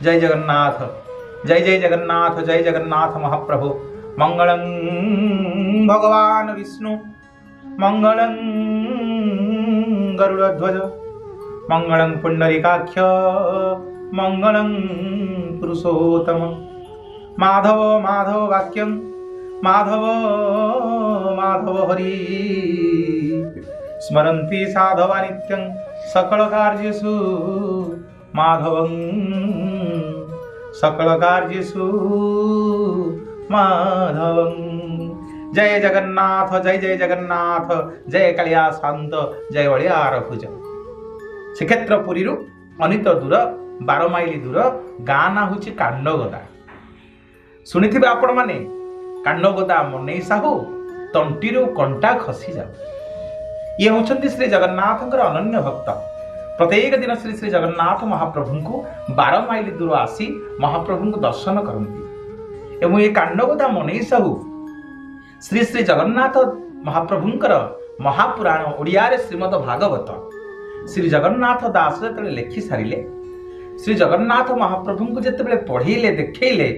ଜୟ ଜଗନ୍ନାଥ, ଜୟ ଜୟ ଜଗନ୍ନାଥ, ଜୟ ଜଗନ୍ନାଥ ମହାପ୍ରଭୁ। ମଙ୍ଗଳଂ ଭଗବାନ ବିଷ୍ଣୁ, ମଙ୍ଗଳଂ ଗରୁଡ଼ଧ୍ୱଜ, ମଙ୍ଗଳଂ ପୁଣ୍ଡରୀକାକ୍ଷ, ମଙ୍ଗଳଂ ପୁରୁଷୋତ୍ତମ। ମାଧବ ମାଧବ ବାକ୍ୟଂ, ମାଧବ ମାଧବ ହରି, ସ୍ମରନ୍ତି ସାଧବା ନିତ୍ୟଂ ସକଳ କାର୍ଯ୍ୟେଷୁ ମାଧବଂ, ସକଳ କାର୍ଯ୍ୟେଷୁ ମାଧବଂ। ଜୟ ଜଗନ୍ନାଥ, ଜୟ ଜୟ ଜଗନ୍ନାଥ, ଜୟ କାଳିଆ ଶାନ୍ତ, ଜୟ ବଳିଆର ଭୁଜ। ଶ୍ରୀକ୍ଷେତ୍ର ପୁରୀରୁ ଅନିତ ଦୂର, 12 ମାଇଲ ଦୂର, ଗାଁ ନାଁ ହେଉଛି କାଣ୍ଡଗଦା। ଶୁଣିଥିବେ ଆପଣମାନେ, କାଣ୍ଡଗଦା ମନେଇ ସାହୁ ତଣ୍ଟିରୁ କଣ୍ଟା ଖସି ଯାଉ। ଇଏ ହେଉଛନ୍ତି ଶ୍ରୀ ଜଗନ୍ନାଥଙ୍କର ଅନନ୍ୟ ଭକ୍ତ। ପ୍ରତ୍ୟେକ ଦିନ ଶ୍ରୀ ଶ୍ରୀ ଜଗନ୍ନାଥ ମହାପ୍ରଭୁଙ୍କୁ 12 ମାଇଲ ଦୂର ଆସି ମହାପ୍ରଭୁଙ୍କୁ ଦର୍ଶନ କରନ୍ତି। ଏବଂ ଏ କାଣ୍ଡଗଦା ମନେଇ ସାହୁ ଶ୍ରୀ ଶ୍ରୀ ଜଗନ୍ନାଥ ମହାପ୍ରଭୁଙ୍କର ମହାପୁରାଣ ଓଡ଼ିଆରେ ଶ୍ରୀମଦ ଭାଗବତ ଶ୍ରୀ ଜଗନ୍ନାଥ ଦାସ ଯେତେବେଳେ ଲେଖି ସାରିଲେ, ଶ୍ରୀ ଜଗନ୍ନାଥ ମହାପ୍ରଭୁଙ୍କୁ ଯେତେବେଳେ ପଢ଼େଇଲେ, ଦେଖେଇଲେ,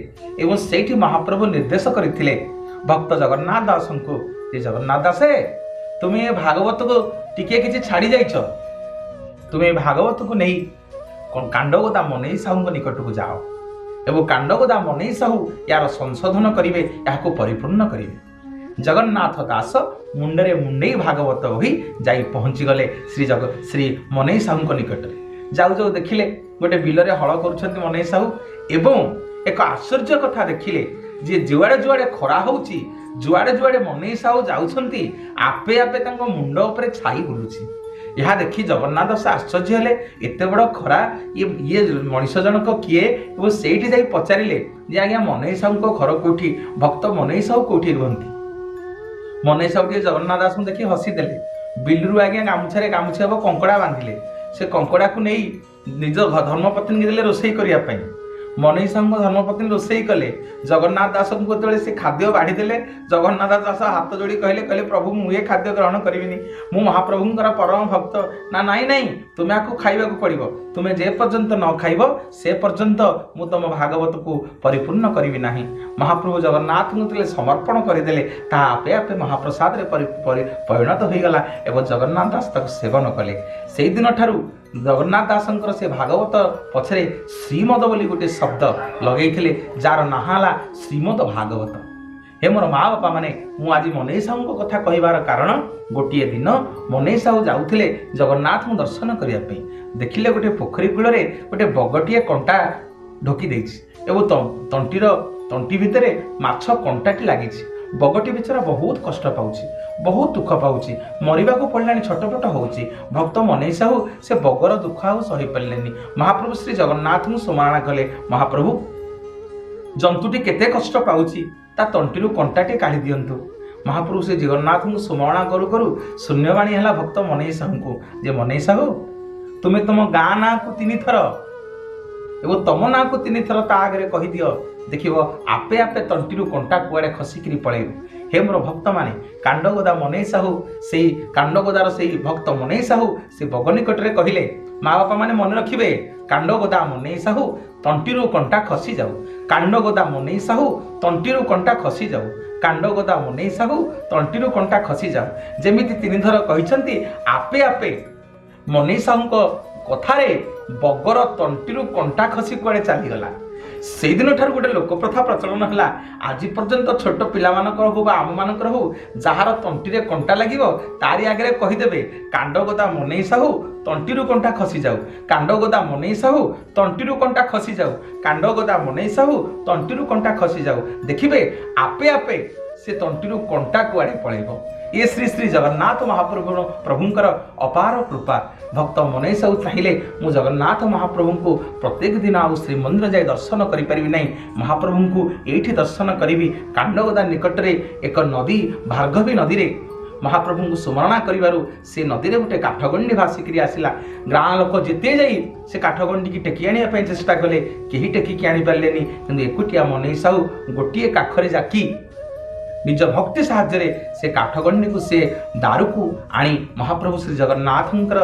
ଏବଂ ସେଇଠି ମହାପ୍ରଭୁ ନିର୍ଦ୍ଦେଶ କରିଥିଲେ ଭକ୍ତ ଜଗନ୍ନାଥ ଦାସଙ୍କୁ ଯେ ଜଗନ୍ନାଥ ଦାସେ, ତୁମେ ଏ ଭାଗବତକୁ ଟିକିଏ କିଛି ଛାଡ଼ି ଯାଇଛ, ତୁମେ ଏ ଭାଗବତକୁ ନେଇ କାଣ୍ଡଗୋଦା ମନେଇ ସାହୁଙ୍କ ନିକଟକୁ ଯାଅ ଏବଂ କାଣ୍ଡଗୋଦା ମନେଇ ସାହୁ ଏହାର ସଂଶୋଧନ କରିବେ, ଏହାକୁ ପରିପୂର୍ଣ୍ଣ କରିବେ। ଜଗନ୍ନାଥ ଦାସ ମୁଣ୍ଡରେ ମୁଣ୍ଡେଇ ଭାଗବତ ହୋଇ ଯାଇ ପହଞ୍ଚିଗଲେ ଶ୍ରୀ ମନେଇ ସାହୁଙ୍କ ନିକଟରେ। ଯାଉ ଯାଉ ଦେଖିଲେ ଗୋଟେ ବିଲରେ ହଳ କରୁଛନ୍ତି ମନେଇ ସାହୁ, ଏବଂ ଏକ ଆଶ୍ଚର୍ଯ୍ୟ କଥା ଦେଖିଲେ ଯେ ଯୁଆଡ଼େ ଯୁଆଡ଼େ ଖରା ହେଉଛି, ଯୁଆଡ଼େ ଯୁଆଡ଼େ ମନେଇ ସାହୁ ଯାଉଛନ୍ତି, ଆପେ ଆପେ ତାଙ୍କ ମୁଣ୍ଡ ଉପରେ ଛାଇ ବୁଲୁଛି। ଏହା ଦେଖି ଜଗନ୍ନାଥ ଦାସ ଆଶ୍ଚର୍ଯ୍ୟ ହେଲେ, ଏତେ ବଡ଼ ଖରା, ଇଏ ମଣିଷ ଜଣକ କିଏ? ଏବଂ ସେଇଠି ଯାଇ ପଚାରିଲେ ଯେ ଆଜ୍ଞା, ମନେଇ ସାହୁଙ୍କ ଘର କୋଉଠି? ଭକ୍ତ ମନେଇ ସାହୁ କୋଉଠି ରୁହନ୍ତି? ମନେଇ ସାହୁ ଟିକେ ଜଗନ୍ନାଥ ଦାସଙ୍କୁ ଦେଖି ହସିଦେଲେ। ବିଲରୁ ଆଜ୍ଞା ଗାମୁଛାରେ ଗାମୁଛା ହେବ କଙ୍କଡ଼ା ବାନ୍ଧିଲେ। ସେ କଙ୍କଡ଼ାକୁ ନେଇ ନିଜ ଧର୍ମପତ୍ନୀକି ଦେଲେ ରୋଷେଇ କରିବା ପାଇଁ। ମନେଇ ସାହୁଙ୍କ ଧର୍ମପତ୍ନୀ ରୋଷେଇ କଲେ। ଜଗନ୍ନାଥ ଦାସଙ୍କୁ ଯେତେବେଳେ ସେ ଖାଦ୍ୟ ବାଢ଼ିଦେଲେ, ଜଗନ୍ନାଥ ଦାସ ହାତ ଯୋଡ଼ି କହିଲେ, ପ୍ରଭୁ, ମୁଁ ଏ ଖାଦ୍ୟ ଗ୍ରହଣ କରିବିନି, ମୁଁ ମହାପ୍ରଭୁଙ୍କର ପରମ ଭକ୍ତ। ନା, ନାଇଁ ନାଇଁ, ତୁମେ ଆକୁ ଖାଇବାକୁ ପଡ଼ିବ। ତୁମେ ଯେ ପର୍ଯ୍ୟନ୍ତ ନ ଖାଇବ ସେ ପର୍ଯ୍ୟନ୍ତ ମୁଁ ତୁମ ଭାଗବତକୁ ପରିପୂର୍ଣ୍ଣ କରିବି ନାହିଁ। ମହାପ୍ରଭୁ ଜଗନ୍ନାଥଙ୍କୁ ଯେତେବେଳେ ସମର୍ପଣ କରିଦେଲେ, ତାହା ଆପେ ଆପେ ମହାପ୍ରସାଦରେ ପରିଣତ ହୋଇଗଲା ଏବଂ ଜଗନ୍ନାଥ ଦାସ ତାକୁ ସେବନ କଲେ। ସେଇଦିନଠାରୁ ଜଗନ୍ନାଥ ଦାସଙ୍କର ସେ ଭାଗବତ ପଛରେ ଶ୍ରୀମଦ ବୋଲି ଗୋଟେ ଶବ୍ଦ ଲଗେଇଥିଲେ, ଯାହାର ନାଁ ହେଲା ଶ୍ରୀମଦ ଭାଗବତ। ହେ ମୋର ମା ବାପା ମାନେ, ମୁଁ ଆଜି ମନେଇ ସାହୁଙ୍କ କଥା କହିବାର କାରଣ, ଗୋଟିଏ ଦିନ ମନେଇ ସାହୁ ଯାଉଥିଲେ ଜଗନ୍ନାଥଙ୍କୁ ଦର୍ଶନ କରିବା ପାଇଁ। ଦେଖିଲେ ଗୋଟେ ପୋଖରୀ କୂଳରେ ଗୋଟେ ବଗଟିଏ କଣ୍ଟା ଢୋକି ଦେଇଛି ଏବଂ ତଣ୍ଟି ଭିତରେ ମାଛ କଣ୍ଟାଟି ଲାଗିଛି। ବଗଟି ବିଚରା ବହୁତ କଷ୍ଟ ପାଉଛି, ବହୁତ ଦୁଃଖ ପାଉଛି, ମରିବାକୁ ପଡ଼ିଲାଣି, ଛଟପଟ ହେଉଛି। ଭକ୍ତ ମନେଇ ସାହୁ ସେ ବଗର ଦୁଃଖ ଆଉ ସହିପାରିଲେନି। ମହାପ୍ରଭୁ ଶ୍ରୀ ଜଗନ୍ନାଥଙ୍କୁ ସୁମରଣା କଲେ, ମହାପ୍ରଭୁ, ଜନ୍ତୁଟି କେତେ କଷ୍ଟ ପାଉଛି, ତା ତଣ୍ଟିରୁ କଣ୍ଟାଟି କାଢ଼ି ଦିଅନ୍ତୁ। ମହାପ୍ରଭୁ ଶ୍ରୀ ଜଗନ୍ନାଥଙ୍କୁ ସୁମରଣା କରୁ କରୁ ଶୂନ୍ୟବାଣୀ ହେଲା ଭକ୍ତ ମନେଇ ସାହୁଙ୍କୁ ଯେ ମନେଇ ସାହୁ, ତୁମେ ତୁମ ଗାଁ ନାଁକୁ 3 ଥର ଏବଂ ତମ ନାଁକୁ 3 ଥର ତା ଆଗରେ କହିଦିଅ, ଦେଖିବ ଆପେ ଆପେ ତଣ୍ଟିରୁ କଣ୍ଟା କୁଆଡ଼େ ଖସିକିରି ପଳେଇବ। ହେ ମୋର ଭକ୍ତମାନେ, କାଣ୍ଡଗୋଦା ମନେଇ ସାହୁ, ସେଇ କାଣ୍ଡଗୋଦାର ସେଇ ଭକ୍ତ ମନେଇ ସାହୁ ସେ ବଗ ନିକଟରେ କହିଲେ, ମା ବାପାମାନେ ମନେ ରଖିବେ, କାଣ୍ଡଗୋଦା ମନେଇ ସାହୁ ତଣ୍ଟିରୁ କଣ୍ଟା ଖସିଯାଉ, କାଣ୍ଡଗୋଦା ମନେଇ ସାହୁ ତଣ୍ଟିରୁ କଣ୍ଟା ଖସିଯାଉ, କାଣ୍ଡଗୋଦା ମନେଇ ସାହୁ ତଣ୍ଟିରୁ କଣ୍ଟା ଖସିଯାଉ। ଯେମିତି 3 ଥର କହିଛନ୍ତି, ଆପେ ଆପେ ମନେଇ ସାହୁଙ୍କ କଥାରେ ବଗର ତଣ୍ଟିରୁ କଣ୍ଟା ଖସି କୁଆଡ଼େ ଚାଲିଗଲା। ସେଇଦିନଠାରୁ ଗୋଟେ ଲୋକପ୍ରଥା ପ୍ରଚଳନ ହେଲା। ଆଜି ପର୍ଯ୍ୟନ୍ତ ଛୋଟ ପିଲାମାନଙ୍କର ହଉ ବା ଆମମାନଙ୍କର ହଉ, ଯାହାର ତଣ୍ଟିରେ କଣ୍ଟା ଲାଗିବ ତାରି ଆଗରେ କହିଦେବେ, କାଣ୍ଡଗୋଦା ମନେଇ ସାହୁ ତଣ୍ଟିରୁ କଣ୍ଟା ଖସିଯାଉ, କାଣ୍ଡଗୋଦା ମନେଇ ସାହୁ ତଣ୍ଟିରୁ କଣ୍ଟା ଖସିଯାଉ, କାଣ୍ଡଗୋଦା ମନେଇ ସାହୁ ତଣ୍ଟିରୁ କଣ୍ଟା ଖସିଯାଉ। ଦେଖିବେ ଆପେ ଆପେ ସେ ତଣ୍ଟିରୁ କଣ୍ଟା କୁଆଡ଼େ ପଳେଇବ। ଏ ଶ୍ରୀ ଶ୍ରୀ ଜଗନ୍ନାଥ ମହାପ୍ରଭୁ ପ୍ରଭୁଙ୍କର ଅପାର କୃପା। ଭକ୍ତ ମନେଇ ସାହୁ ଚାହିଁଲେ ମୁଁ ଜଗନ୍ନାଥ ମହାପ୍ରଭୁଙ୍କୁ ପ୍ରତ୍ୟେକ ଦିନ ଆଉ ଶ୍ରୀମନ୍ଦିର ଯାଇ ଦର୍ଶନ କରିପାରିବି ନାହିଁ, ମହାପ୍ରଭୁଙ୍କୁ ଏଇଠି ଦର୍ଶନ କରିବି। କାଣ୍ଡଗୋଦା ନିକଟରେ ଏକ ନଦୀ, ଭାର୍ଗବୀ ନଦୀରେ ମହାପ୍ରଭୁଙ୍କୁ ସୁମରଣା କରିବାରୁ ସେ ନଦୀରେ ଗୋଟେ କାଠଗଣ୍ଡି ଭାସିକିରି ଆସିଲା। ଗାଁ ଲୋକ ଯେତେ ଯାଇ ସେ କାଠଗଣ୍ଡିକି ଟେକି ଆଣିବା ପାଇଁ ଚେଷ୍ଟା କଲେ, କେହି ଟେକିକି ଆଣିପାରିଲେନି। କିନ୍ତୁ ଏକୁଟିଆ ମନେଇ ସାହୁ ଗୋଟିଏ କାଖରେ ଜାକି ନିଜ ଭକ୍ତି ସାହାଯ୍ୟରେ ସେ କାଠଗଣ୍ଡିକୁ, ସେ ଦାରୁକୁ ଆଣି ମହାପ୍ରଭୁ ଶ୍ରୀ ଜଗନ୍ନାଥଙ୍କର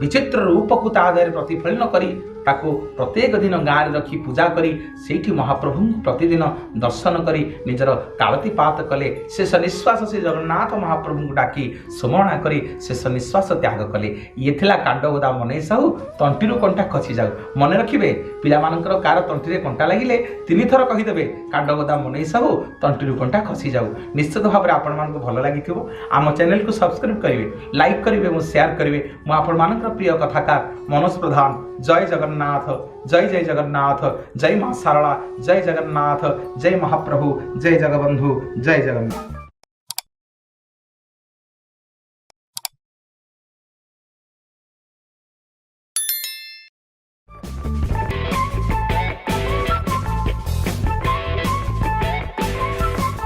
ବିଚିତ୍ର ରୂପକୁ ତା ଦେହରେ ପ୍ରତିଫଳନ କରି ତାକୁ ପ୍ରତ୍ୟେକ ଦିନ ଗାଁରେ ରଖି ପୂଜା କରି ସେଇଠି ମହାପ୍ରଭୁଙ୍କୁ ପ୍ରତିଦିନ ଦର୍ଶନ କରି ନିଜର କାଳତିପାତ କଲେ। ଶେଷ ନିଶ୍ୱାସ ସେ ଜଗନ୍ନାଥ ମହାପ୍ରଭୁଙ୍କୁ ଡାକି ସୁମରଣା କରି ଶେଷ ନିଶ୍ୱାସ ତ୍ୟାଗ କଲେ। ଇଏ ଥିଲା କାଣ୍ଡଗୋଦା ମନେଇ ସାହୁ। ତଣ୍ଟିରୁ କଣ୍ଟା ଖସି ଯାଉ। ମନେ ରଖିବେ, ପିଲାମାନଙ୍କର କାର ତଣ୍ଟିରେ କଣ୍ଟା ଲାଗିଲେ 3 ଥର କହିଦେବେ, କାଣ୍ଡଗୋଦା ମନେଇ ସାହୁ, ତଣ୍ଟିରୁ କଣ୍ଟା ଖସି ଯାଉ। ନିଶ୍ଚିତ ଭାବରେ ଆପଣମାନଙ୍କୁ ଭଲ ଲାଗିଥିବ। ଆମ ଚ୍ୟାନେଲକୁ ସବସ୍କ୍ରାଇବ୍ କରିବେ, ଲାଇକ୍ କରିବେ ଏବଂ ସେୟାର କରିବେ। ମୁଁ ଆପଣମାନଙ୍କର ପ୍ରିୟ କଥାକାର ମନୋଜ ପ୍ରଧାନ। ଜୟ ଜଗନ୍ନାଥ, ଜୟ ଜୟ ଜଗନ୍ନାଥ, ଜୟ ମା ଶାରଳା, ଜୟ ଜଗନ୍ନାଥ, ଜୟ ମହାପ୍ରଭୁ, ଜୟ ଜଗବନ୍ଧୁ, ଜୟ ଜଗନ୍ନାଥ।